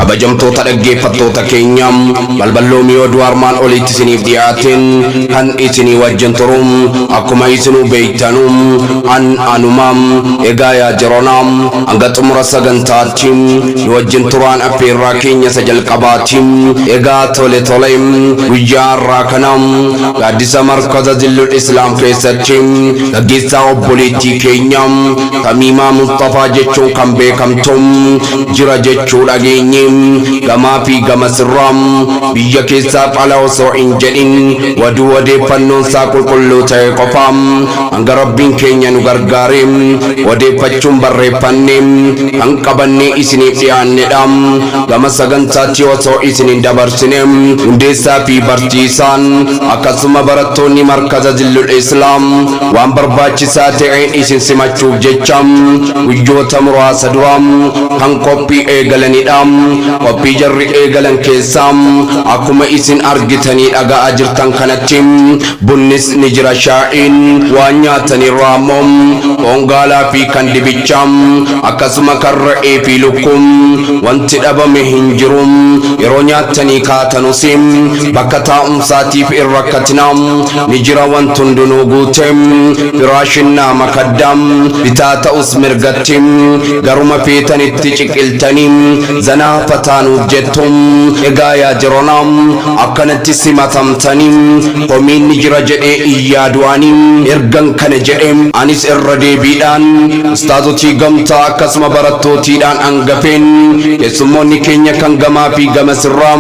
Kabajamtoota dhaggeeffattoota keenya, balballoomii oduu armaan olitti isiniif dhiyaateen kan isinii wajjin turu akkuma isinuu beeytanu an anuma. Egaa yaa jirona, hanga xumura sagantaatti nu wajjin turaan affeerraa keenya isa jalqabaati. Egaa tole tole, guyyaa har'aa kana gaaddisa markaza Zillul Islaam keessatti gaggeessaa obboleettii keenya Tamiimaa Mustafaa jechuun kan beekamtu jira jechuu dhageenye. Gamaa fi gama sirraa, biyya keessaaf ala osoo hin jedhin, waduu odeeffannoon isaa qulqulluu ta'e qofa hanga Rabbiin keenya nu gargaare odeeffachuun barreeffanne kan qabannee isiniif dhiyaannedha. Gama sagantaatti osoo isin hin dabarsine, hundeessaa fi barsiisaan akkasuma barattoonni markaza Zillul Islaam waan barbaachisaa ta'een isin simachuuf jecha guyyoota muraasa dura kan qophii eegalanidha. Qophii jarri eegalan keessaa akkuma isin argitanii dhaga'aa jirtan kanatti bunnis ni jira, shaa'iin, waan nyaatanirraa immoo foon gaalaa fi kan dibichaa, akkasuma kan re'ee fi lukkuu, wanti dhabame hin jiru. Yeroo nyaattanii kaatanus bakka taa'umsaatiif hin rakkatina, ni jira wanti hundinuu guute. Firaashinnaa makaddaa bitaa ta'us mirgatti garuma feetanitti ciqiltanii zanaa fataanuuf jettu. Egaa yaa jirona, akkanatti simatamtanii komiin ni jira jedhee iyyaa du'anii. Ergan kana jedhe, anis irra deebiidhaan ustaazotii gamtaa akkasuma barattootiidhaan hangafeen keessummoonni keenya kan gamaa fi gama sirraa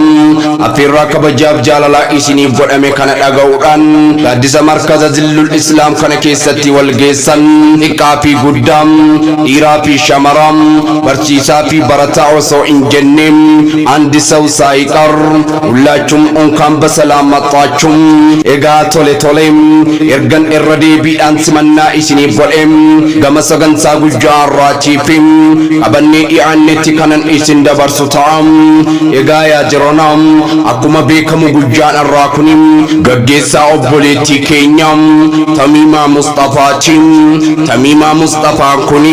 affeerraa kabajaaf jaalalaa isiniif godhame kana dhaga'uudhaan gaaddisa markaza Zillul Islaam kana keessatti wal geessan, xiqqaa fi guddaa, dhiiraa fi shamaraa, barsiisaa fi barataa osoo hin jenne, አንድ ሰው ሳይቀር ሁላችሁም እንኳን በሰላም መጣችሁ። Egaa tole tole, ergan irra deebiidhaan simannaa isiniif godhe, gama sagantaa guyyaa har'aatii fi qabannee dhiyaannetti kanan isin dabarsu ta'a. Egaa yaa jirona, akkuma beekamu guyyaan har'aa kun gaggeessaa obboleettii keenya Tamiimaa Mustafaati. Tamiimaa Mustafaa kun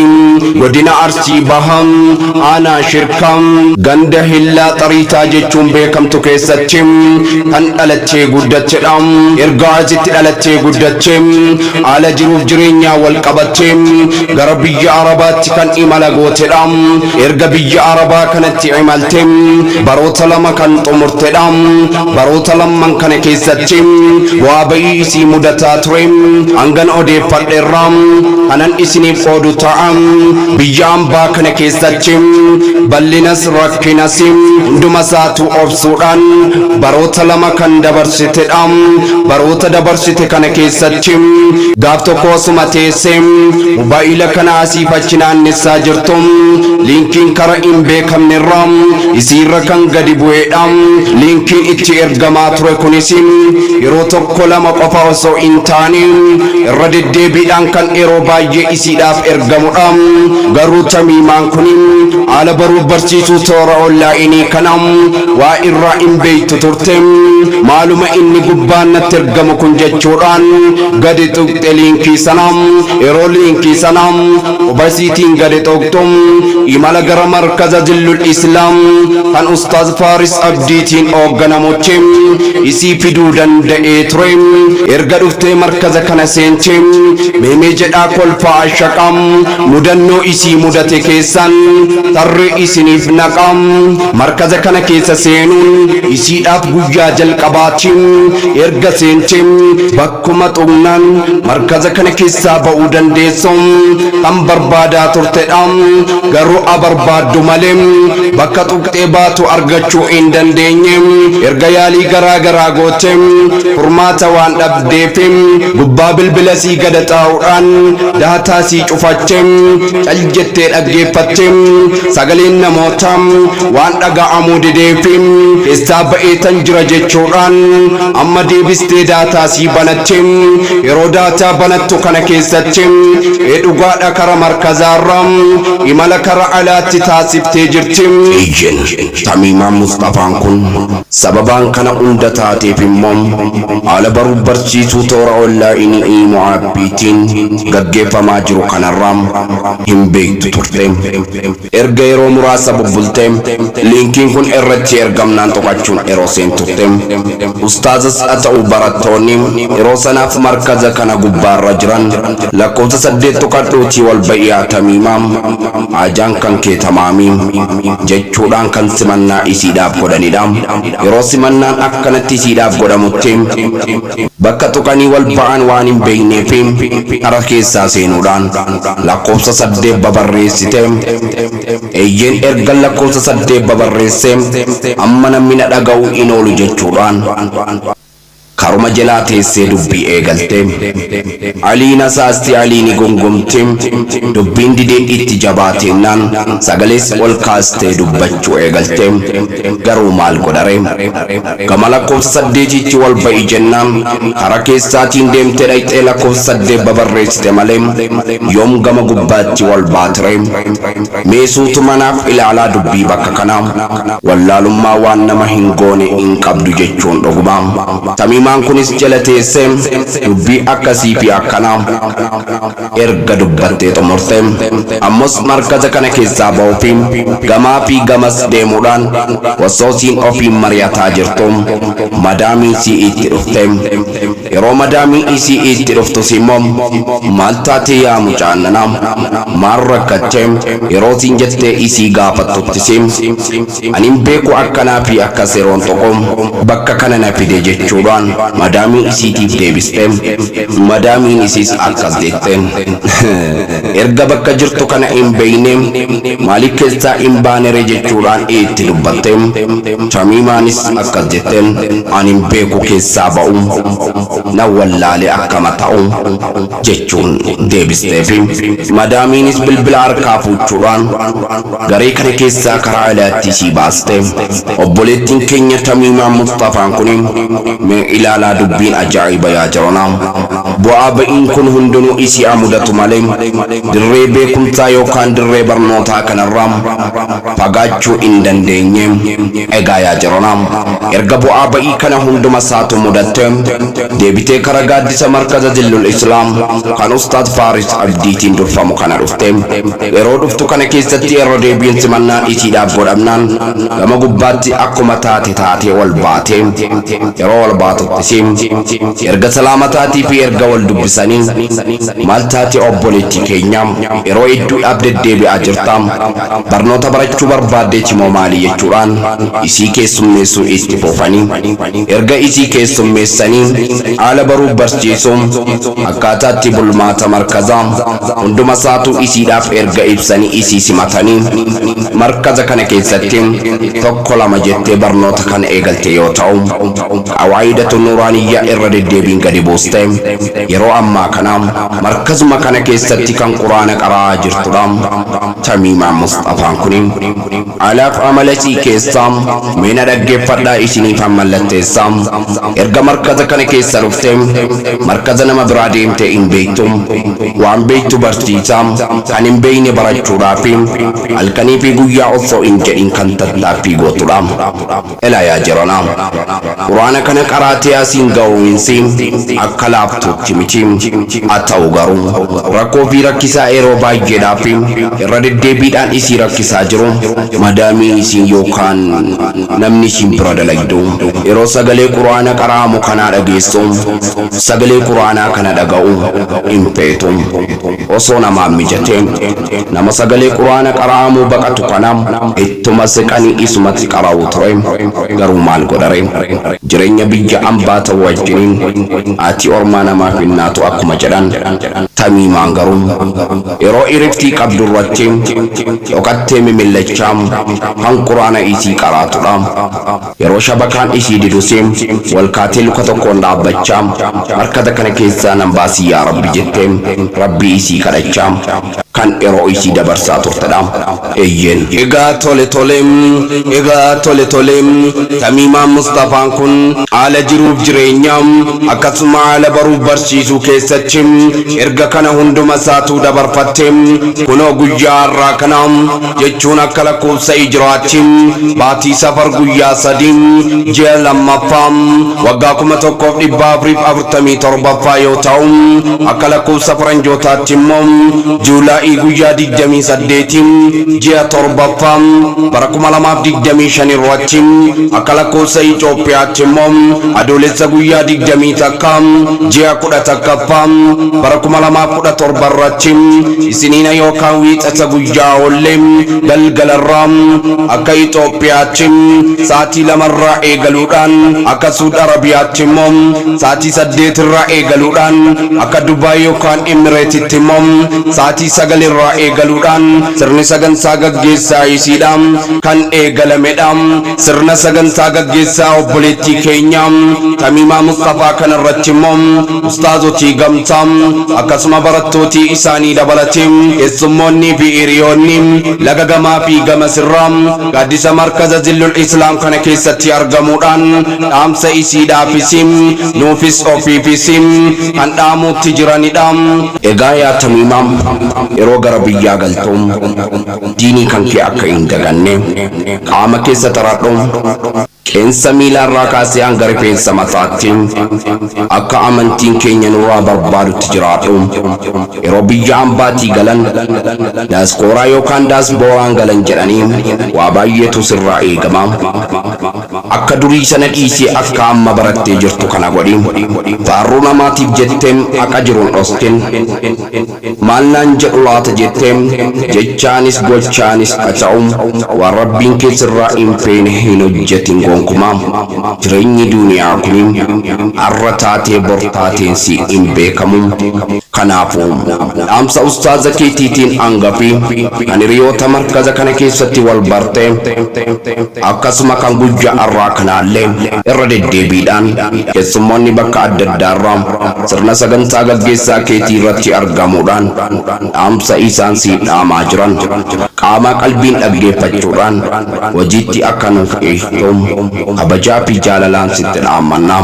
godina Arsii Bahaa, aanaa Shirkaa, ganda Hillaa Xariitaa jechuun beekamtu keessatti kan dhalattee guddattedha. Erga asitti dhalattee guddattee haala jiruuf jireenyaa wal qabattee gara biyya Arabaatti kan imala gootedha. Erga biyya Arabaa kanatti imaltee baroota 2 kan xumurtedha. Baroota lamman kana keessatti bu'aa ba'ii isii mudataa ture hangan odeeffadheerra kanan isiniif qoodu ta'a. Biyya ambaa kana keessatti bal'inas rakkinas hunduma isaatu obsuudhaan baroota 2 kan dabarsitedha. Baroota dabarsite kana keessatti gaaf tokko osuma teessee mobaayila kana asiif achi naannessaa jirtu liinkiin kara hin beekamnerra isiirra kan gadi bu'eedha. Liinkiin itti ergamaa ture kunis yeroo tokko lama qofa osoo hin taane irra deddeebiidhaan kan yeroo baay'ee isiidhaaf ergamudha. Garuu Tamiimaan kun haala baruuf barsiisuu toora onlaayinii kana waa irraa hin beektu turte. Maaluma inni gubbaan natti ergamu kun jechuudhaan gadi tuqxe liinkii sana. Yeroo liinkii sana qubasiitiin gadi tuqxu imala gara markaza Zillul Islaam kan Ustaaz Faaris Abdiitiin hoogganamutti isii fiduu danda'ee ture. Erga dhuftee markaza kana seente meemee jedhaa kolfaa ashaqaa mudannoo isii mudate keessan tarree isiniif naqa. Markaza kana keessa seenuun isiidhaaf guyyaa jalqabaati. Erga seente bakkuma xuqnaan markaza kana keessaa ba'uu dandeessu kan barbaadaa turtedha. Garuu abarbaaddu malee bakka tuqxee baatu argachuu hin dandeenye. Erga yaalii garaa garaa goote furmaata waan dhabdeef gubbaa bilbila sii gada xaa'uudhaan daataa sii cufatte cal jettee dhaggeeffatte. Sagaleen namoota waan dhaga'amuu dideef keessaa ba'ee tan jira jechuudhaan amma deebistee daataa sii banatte. Yeroo daataa banattu kana keessatti ee dhugaadha, kara markazaarra imala kara alaatti taasiftee jirti. Iyyen, Tamiimaan Mustafaan kun sababaan kana hunda taateef immoo haala baruuf barsiisuu toora onlaayinii Iimoo aappiitiin gaggeeffamaa jiru kanarraa hin beektu turte. Erga yeroo muraasa bubbultee Liinkiin kun irratti ergamnaan tuqachuun yeroo seentutti ustaazas haa ta'u barattoonni yeroo sanaaf markaza kana gubbaarra jiran lakkoofsa 8 tuqadhuutii wal ba'i yaa Tamiimaa haajaan kan kee tamaami jechuudhaan kan simannaa isiidhaaf godhanidha. Yeroo simannaan akkanatti isiidhaaf godhamutti bakka tuqanii wal ba'an waan hin beekneef kara keessaa seenuudhaan lakkoofsa 8 babarreessite. Eeyyeen ergan lakkoofsa 8 babarreesse amma namni na dhaga'uu hin oolu jechuudhaan karuma jalaa teessee dubbii eegalte. Aliin hasaasti, Aliini gungumti, dubbiin didee itti jabaateennaan sagalees ol kaastee dubbachuu eegalte. Garuu maal godhare? Gama lakkoofsa saddeetiitti wal ba'i jennaan kara keessaatiin deemtee dhayxee lakkoofsa 8 babarreessite malee yoom gama gubbaatti wal baatire? Mee suutuma naaf ilaalaa dubbii bakka kanaa. Wallaalummaa waan nama hin goone hin qabdu jechuun dhuguma. Tamiimaan kunis jala teessee dubbii akkasii fi akkanaa erga dubbattee xumurte ammos markaza kana keessaa ba'uu fi gamaa fi gamas deemuudhaan osoo siin ofiin mari'ataa jirtu madaamiin sii itti dhufte. Yeroo madaamiin isii itti dhuftus immoo maal taate yaa mucaa nana, maal rakkatte yeroo siin jettee isii gaafattuttis ani hin beeku akkanaa fi akkas yeroon tuqu bakka kana na fide jechuudhaan madaamii isiitiif deebiste. Madaamiin isiis akkas jette, Erga bakka jirtu kana hin beeyne maaliif keessaa hin baanere jechuudhaan itti dubbatte. Tamiimaanis akkas jette, Ani hin beeku keessaa ba'u nan wallaale akkama ta'u jechuun deebisteefi. Madaamiinis bilbila harkaa fuuchuudhaan garee kana keessaa karaa alaatti isii baaste. Obboleettiin keenya Tamiimaan Musxafaan kuni mee ilaalaa dubbiin ajaa'iba yaa jarana. Bu'aa ba'iin kun hundinuu isii haa mudatu malee dirree beekumsaa yookaan dirree barnootaa kanarraa fagaachuu hin dandeenye. Egaa yaa jarana, erga bu'aa ba'ii kana hunduma isaatu mudatte deebitee kara gaaddisa markaza Zillul Islaam kan Ustaaz Faaris Abdiitiin durfamu kana dhufte. Yeroo dhuftu kana keessatti irra deebiin simannaan isiidhaaf godhamnaan gama gubbaatti akkuma taate taatee ol baate. Yeroo ol baatuttis erga salaamataatii fi erga wal dubbisanii maal taate obboleettii keenya yeroo hedduudhaaf deddeebi'aa jirta barnoota barachuu barbaaddeeti moo maali jechuudhaan isii keessummeessuu itti fufanii erga isii keessummeessanii haala baruuf barsiisuu akkaataa itti bulmaata markazaa hunduma isaatuu isiidhaaf erga ibsanii isii simatanii markaza kana keessatti tokko lama jettee barnoota kan eegalte yoo ta'u qawaayidatu nuuraaniyyaa irra deddeebiin gadi buuste yeroo ammaa kana markazuma kana keessatti kan quraana qara'aa jirtudha. Tamiimaa Musxafaan kuni alaaf amala isii keessaa mee na dhaggeeffadhaa isiniifan mallatteessa. Erga markaza kana keessa dhufte markaza nama biraa deemtee hin beektu. Waan beektu barsiisa, kan hin beekne barachuudhaaf halkanii fi guyyaa osoo hin jedhin kan tattaaffii gootudha. Elaa yaa jarana, Qur'aana kana qaraatee asiin gahuuinsi akka laaftuutti miti. Haa ta'u garuu rakkoo fi rakkisaa yeroo baay'eedhaaf irra deddeebiidhaan isii rakkisaa jiru madaamii isii yookaan namni isiin bira dalaydu yeroo sagalee Qur'aana qara'amu kanaa dhageessu sagalee Qur'aanaa kana dhaga'u hin feetu. Osoo namaaf mijatee nama sagalee Qur'aana qara'amuu baqatu kana ittuma siqanii isumatti qara'uu ture. Garuu maal godhare? Jireenya biyya ambaa ta'uu wajjiniin haati ormaa namaaf hin naatu akkuma jedhan Tamiimaan garuu yeroo iriftii qabdu irratti dhokattee mimillachaa kan Qur'aana isii qaraatudha. Yeroo shabakaan isii didus wal kaatee luka tokkoon dhaabbachaa markaza kana keessaa nan baasi yaa Rabbi jettee Rabbii isii kadhachaa kan yeroo isii dabarsaa turtedha. Eeyyeen. Egaa tole tole, egaa tole tole, Tamiimaan Musxafaan kun haala jiruuf jireenyaa akkasuma haala baruuf barsiisuu keessatti erga kana hunduma isaatuu dabarfatte kunoo guyyaa har'aa kana jechuun akka lakkoofsa Hijraatti baatii Safar guyyaa 3 ji'a 2ffaa waggaa 1447ffaa yoo ta'u akka lakkoofsa Faranjootaatti immoo July Saa'ii guyyaa 28 ji'a 7ffaa bara 2025 irratti akka lakkoofsa Itoophiyaatti immoo Adoolessa guyyaa 21 ji'a 11ffaa bara 2017 irratti Isiniina yookaan Wiixata guyyaa oollee galgalarraa akka Itoophiyaatti sa'aatii 2 irraa eegaluudhaan akka Suud Arabiyaatti immoo sa'aatii 8 irraa eegaluudhaan akka Dubaay yookaan Emireetitti immoo sa'aatii 9 irraa eegaluudhaan sirni sagantaa gaggeessaa isiidha kan eegalamedha. Sirna sagantaa gaggeessaa obboleettii keenya Tamiimaa Musxafaa kana irratti immoo ustaazotii gamtaa akkasuma barattootii isaanii dabalatee keessummoonnii fi hiriyoonni laga gamaa fi gamasirraa gaaddisa markaza Zillul Islaam kana keessatti argamuudhaan dhaamsa isiidhaafis nuufis ofiifis kan dhaamuutti jiranidha. Egaa yaa Tamiimaa yeroo gara biyyaa galtu diinii kan kee akka hin daganne qaama keessa taradhu. Qeensa miilaarraa kaasee hanga rifeensa mataatti akka amantiin keenya nurraa barbaadutti jiraadhu. Yeroo biyya ambaatii galan daaskooraa yookaan daasbooraan galan jedhanii waa baay'eetu sirraa eegama. Akka durii sana dhiisii akka amma barattee jirtu kana godhi. Faarruu namaatiif jettee haqa jiru hin dhoskin. Maal naan jedhu laata jettee jechaanis gochaanis haa ta'u waan Rabbiin kee sirraa hin feene hin hojjetin gonkumaa. Jireenyi duuniyaa kuni har'a taatee bor taateen sii hin beekamu. Kanaafuu dhaamsa ustaaza keetiitiin hangafi kan hiriyoota markaza kana keessatti wal barte akkasuma kan guyyaa har'aa kanaallee irra deddeebiidhaan keessummoonni bakka adda addaarraa Sirna sagantaa gaggeessaa keetii irratti argamuudhaan dhaamsa isaan siif dhaamaa jiran qaamaa qalbiin dhaggeeffachuudhaan hojiitti akka nuuf hiiktu kabajaa fi jaalalaan sitti dhaammanna.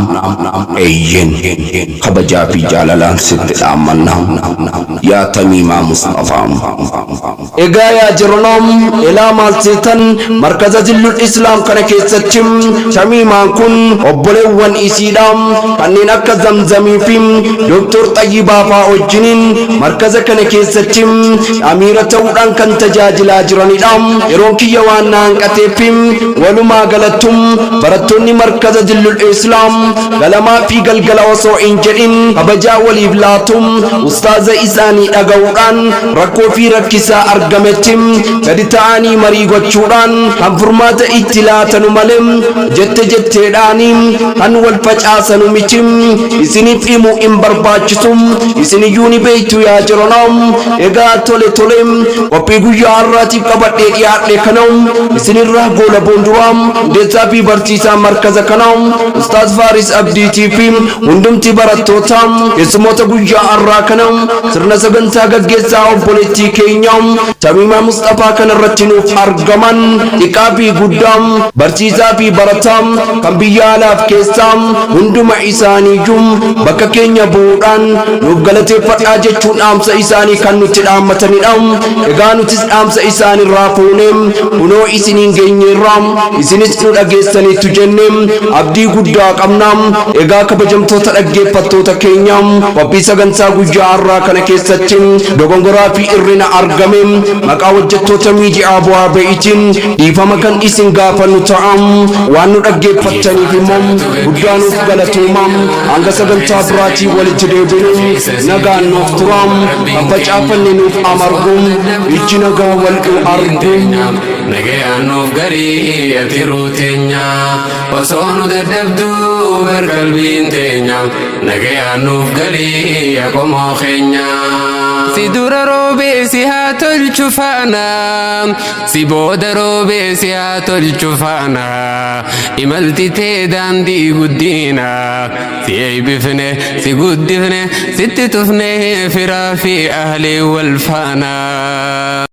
Eeyyeen kabajaa fi jaalalaan sitti dhaammanna. Yaa Tamiimaa Musxafaa. Egaa yaa jaranaa elaa maal seetan markaza zillul islaam kana keessatti tamiimaan kun obboleewwan isiidha kanneen akka zamzamii fi doktor xayyibaa faa wajjiniin markaza kana keessatti amiira ta'uudhaan kan tajaajilaa jiranidha. Yeroon kiyya waan na hanqateef walumaa galattu barattoonni markaza zillul islaam galamaa fi galgala osoo hin jedhin kabajaa waliif laatu ustaaza isaanii dhaga'uudhaan rakkoo fi rakkisaa argametti gadi ta'anii marii gochuudhaan kan furmaata itti laatanu malee jette jetteedhaan kan wal facaasanu miti. Isiniif himuu hin barbaachisu, isiniyyuu ni beektu yaa jarana. Egaa tole tole qophii guyyaa har'aatiif qabadhee dhiyaadhe kana isinirraa goolabuun dura hundeessaa fi barsiisaa markaza kanaa Ustaaz Faaris Abdiitii fi hundumti barattoota keessummoota guyyaa har'aa kana Sirna sagantaa gaggeessaa obboleettii keenya Tamiimaa Musxafaa kana irratti nuuf argaman xiqqaa fi guddaa, barsiisaa fi barataa, kan biyya alaaf keessaa hunduma isaaniiyyuu bakka keenya bu'uudhaan nuuf galateeffadhaa jechuun dhaamsa isaanii kan nutti dhaammatanidha. Egaa nutis dhaamsa isaanirraa fuunee kunoo isiniin geenyeerra, isinis nu dhageessaniittu jennee abdii guddaa qabna. Egaa kabajamtoota dhaggeeffattoota keenya qophii sagantaa guyyaa har'aa kana keessatti dogongoraa fi irrina argame maqaa hojjettoota miidiyaa bu'aa ba'iitiin dhiifama kan isin gaafannu ta'a. Waan nu dhaggeeffattaniif immoo guddaa nuuf galatooma. Hanga sagantaa biraatiin walitti deebinu nagaan nuuf tura. Kan facaafanne nuuf amargu. Ijji nagaa wal nu argu. Nagayaan nuuf garii ati teenya. Osoo nu dadhabduu bar qalbiin teenya nagayaan nuuf galii yaa qomoo keenya. Si dura roobee si haa tolchu faana si booda roobee si haa tolchu faana imalti tee daandii guddina si eeybifne si guddifne sitti tufne firaa fi ahli wal faana.